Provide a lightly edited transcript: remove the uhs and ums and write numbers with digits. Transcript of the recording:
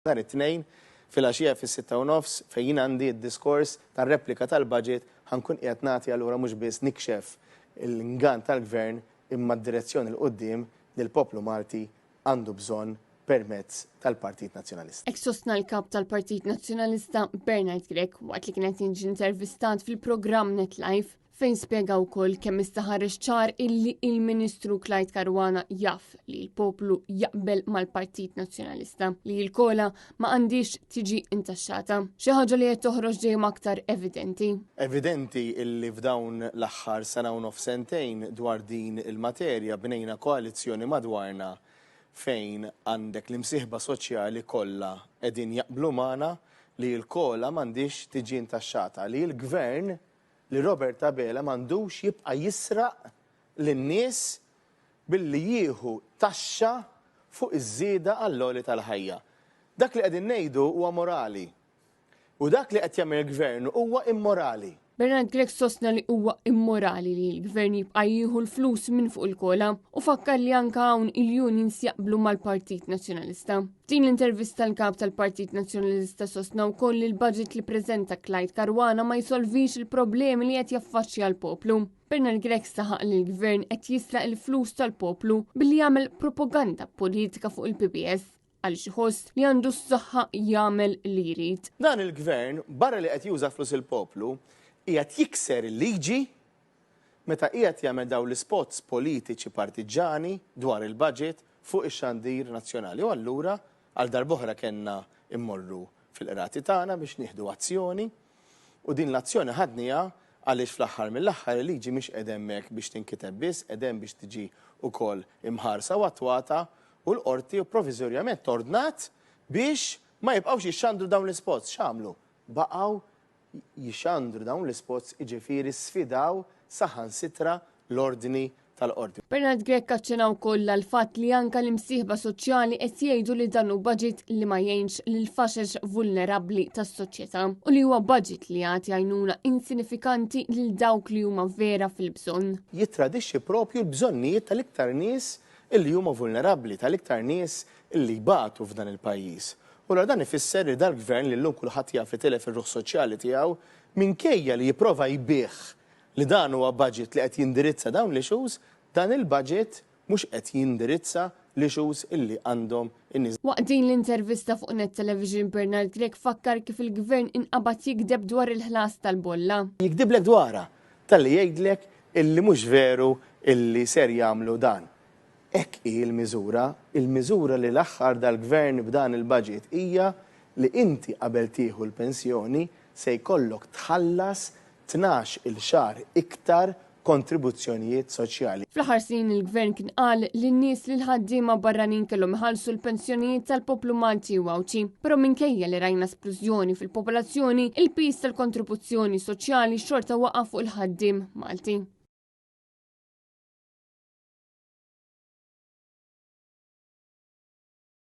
Nhar it-Tnejn, filgħaxija fis-6:30 fejn jien għandi d-diskors tar-replika tal-budget ħa nkun qiegħed nagħti allura mhux biss nikxef l-ingann tal-Gvern imma d-direzzjoni 'l quddiem li l-poplu Malti għandu bżonn permezz tal-Partit Nazzjonalista. Hekk sostna l-Kap tal-Partit Nazzjonalista Bernard Grech waqt li kien qed jiġi intervistat fil-programm Net Live fejn spjega wkoll kemm issa ħareġ ċar illi il-Ministru Clyde Caruana jaf li l-poplu jaqbel mal-Partit Nazzjonalista li l-kola ma għandix tiġi intaxxata. Xi ħaġa li qed toħroġ dejjem aktar evidenti. Evidenti illi f'dawn l-aħħar sena u nofs sentejn dwar din il-materja bnejna koalizzjoni madwarna fejn għandek l-imsieħba soċjali kollha qegħdin jaqblu magħna li l-kola m'għandhiex tiġi intaxxata, li l-Gvern li Robert Abela m'għandux jibqa' jisraq lin-nies billi jieħu taxxa fuq iż-żieda għall-għoli tal-ħajja. Dak li qegħdin ngħidu huwa morali. U dak li qed jagħmel il-Gvern huwa immorali. Bernard Grech sostna li huwa immorali li l-Gvern jibqa' jieħu l-flus minn fuq il-kola u fakkar li anka hawn il-unions jaqblu mal-Partit Nazzjonalista. F'din l-intervista l-Kap tal-Partit Nazzjonalista sostna wkoll li l-budget li preżenta Clyde Caruana ma jsolvix il-problemi li qed jaffaċċja l-poplu. Bernard Grech saħaq li l-Gvern qed jisraq il-flus tal-poplu billi jagħmel propaganda politika fuq il-PBS għaliex iħoss li għandu s-saħħa jagħmel li jrid. Dan il-Gvern, barra li qed juża flus il-poplu, qiegħed jikser il-liġi meta qiegħed jagħmel dawn l-ispots politiċi partiġġani dwar il-budget fuq ix-xandir nazzjonali u allura għal darb'oħra kellna mmorru fil-qrati tagħna biex nieħdu azzjoni u din l-azzjoni ħadniha għaliex fl-aħħar mill-aħħar il-liġi mhix qiegħda hemmhekk biex tinkiteb biss, qiegħda hemm biex tiġi wkoll imħarsa u attwata u l-Qorti proviżorjament ordnat biex ma jibqgħux jixxandru dawn l-ispots. X'għamlu? Baqgħu jxandru dawn l-ispots jiġifieri sfidaw saħansitra l-ordni tal-Qorti. Bernard Grech aċċena wkoll għall-fatt li anke l-imsieħba soċjali qed jgħidu li dan hu budget li ma jgħinx lill-faxex vulnerabbli tas-soċjetà u li huwa budget li jagħti għajnuna insinifikanti lil dawk li huma vera fil-bżonn. Jittradixxi propju l-bżonnijiet tal-iktar nies illi huma vulnerabbli, tal-iktar nies illi jbatu f'dan il-pajjiż. U allura dan ifisser li dal-Gvern li llum kulħadd jaf li tilef ir-ruħ soċjali tiegħu, minkejja li jipprova jbigħ li dan huwa budget li qed jindirizza dawn l-issues, dan il-budget mhux qed jindirizza l-issues illi għandhom in-nies. Waqt din l-intervista fuq Net Television Bernard Grech fakkar kif il-Gvern inqabad jigdeb dwar il-ħlas tal-bolla. Jigdiblek dwarha, talli jgħidlek illi mhux veru illi ser jagħmlu dan. Hekk hi l-miżura. Il-miżura li l-aħħar dal-Gvern b'dan il-budget hija li inti qabel tieħu l-pensjoni se jkollok tħallas 12-il xahar iktar kontribuzzjonijiet soċjali. Fl-aħħar snin il-Gvern kien qal lin-nies li l-ħaddiema barranin kellhom iħallsu l-pensjonijiet tal-poplu Malti u Għawdxi. Però minkejja li rajna splużjoni fil-popolazzjoni, il-piż tal-kontribuzzjoni soċjali xorta waqa' fuq il-ħaddiem Malti.